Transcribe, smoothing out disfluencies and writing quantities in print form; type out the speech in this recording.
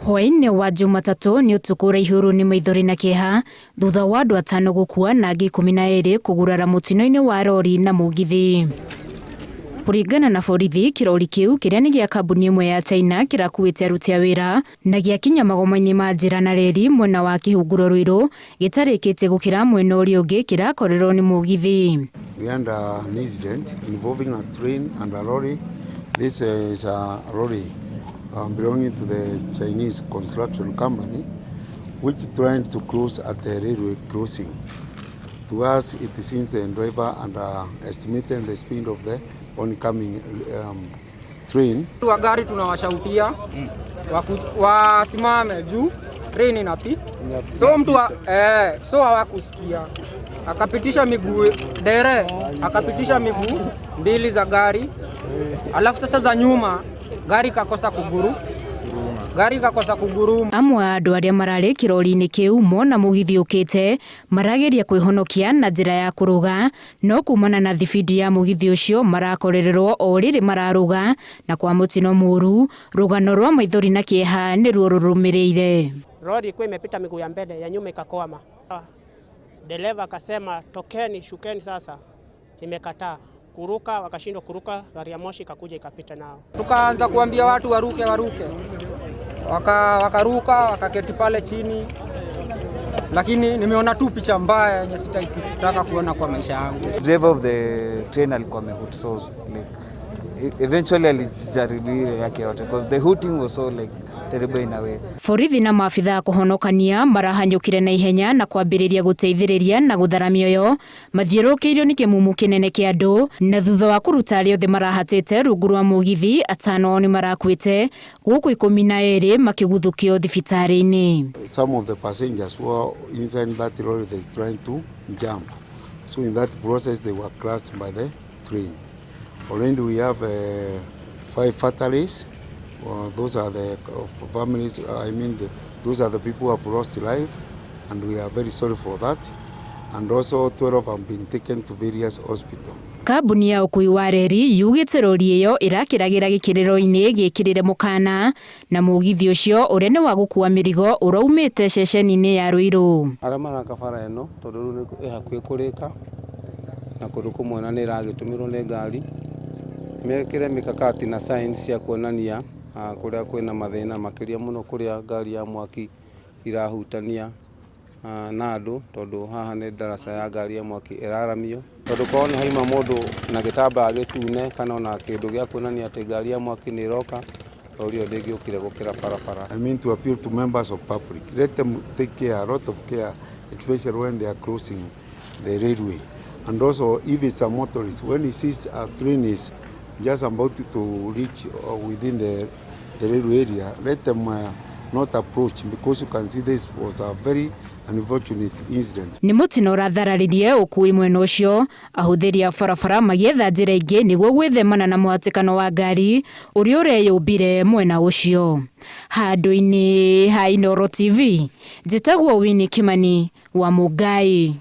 Hwaĩ-inĩ wa Jumatatũ nĩ ũtukũ ũraihũirwo nĩ maithori na kĩeha thutha wa andũ atano gũkua na angĩ 12 kũgurara mũtino-inĩ wa rori na mũgithi. Kũringana na borithi, kĩrori kĩu kĩrĩa nĩ gĩa kambuni ĩmwe ya China kĩrakuĩte aruti a wĩra na gĩakinya magoma-inĩ ma njĩra na reri mwena wa Kĩhunguro Ruiru gĩtarĩkĩtie gũkĩra mwena ũrĩa ũngĩ kĩrakorerwo nĩ mũgithi. We had an incident involving a train and a lorry. This is a lorry belonging to the Chinese construction company, which trying to cross at the railway crossing. To us, it seems the driver underestimated the speed of the oncoming train. Wa gari tunawashautia wasimame juu train inapita, so mtu so hawakusikia, akapitisha miguu dere, akapitisha miguu mbili za gari, alafu sasa za nyuma gari kakosa kuguru, gari kakosa kuguruma. Amwe a andũ arĩa mararĩ kĩrori-inĩ kĩu mona mũgithi ũkĩte marageria kwĩhonokia na njĩra ya kũrũga, no kumana na thibindi ya mũgithi ũcio marakorererwo o rĩrĩ mararũga, na kwa mũtino mũru rũgano rwa maithori na kĩeha nĩruo rũrũmĩrĩire. Lori ilikuwa imepita miguu ya mbele, ya nyuma ikakwama. Dereva akasema tokeni, shukeni sasa. Imekataa kuruka, wakashindwa kuruka, gari ya moshi ikakuja ikapita nao. Tukaanza kuambia watu waruke, waruke. Wakaruka, wakaketi pale chini. Lakini nimeona tu picha mbaya yenye sitaitaka kuona kwa maisha yangu. Driver of the train alikuwa amehoot, so like eventually alijaribu ile yake yote because the hooting was so like terrible in a way. Borithi na maabitha a kũhonokania marahanyũkire na ihenya na kwambĩrĩria gũteithĩrĩria na gũthara mĩoyo mathiũrũrũkĩirio nĩ kĩmumu kĩnene kĩa andũ, na thutha wa kũruta arĩa othe marahatĩte rungu rwa mũgithi, atano ao nĩ marakuĩte gũkũ 12 makĩguthũkio thibitarĩ-inĩ. Some of the passengers who are inside that lorry, they trying to jump. So in that process they were crushed by the train. Already we have 5 fatalities. Those are the families, I mean, the, those are the people who have lost life, and we are very sorry for that. And also 12 have been taken to various hospitals. Kambuni ya ũkui wa reri yugĩte rori ĩyo ĩrakĩragĩra gĩkĩrĩro-inĩ gĩkĩrĩre mũkana, na mũgithi ũcio ũrĩa nĩ wa gũkua mĩrigo ũraumĩte ceceni-inĩ ya Ruiru. Arĩa maraka bara ĩno tondũ rĩu nĩ ĩ hakuhĩ kũrĩka na kũndũ kũmwe na nĩ ĩragĩtũmĩrwo nĩ ngari, mekĩre mikakati na signs cia kuonania kũrĩa kwĩna mathĩna makĩria mũno kũrĩa ngari ya mwaki irahutania na andũ, tondũ haha nĩ ndaraca ya ngari ya mwaki ĩraramio, tondũ korwo nĩ haima mũndũ na gĩtambaya gĩtune kana ona kĩndũ gĩa kuonania atĩ ngari ya mwaki nĩ ĩroka, rori ĩyo ndĩngĩũkire gũkĩra barabara. I mean to appeal to members of public, let them take care, a lot of care, especially when they are crossing the railway. And also if it's a motorist, when he sees a train is just about to reach within the railway area, let them not approach, because you can see this was a very unfortunate incident. Nĩ mũtino ũrathararirie ũkui mwena ũcio, ahũthĩri a barabara magĩetha njĩra ingĩ nĩguo gwĩthemana na mũhatĩkano wa ngari ũrĩa ũreyũmbire mwena ũcio. Handũ-inĩ ha Inooro TV, njĩtagwo Winnie Kimani wa Mũngai.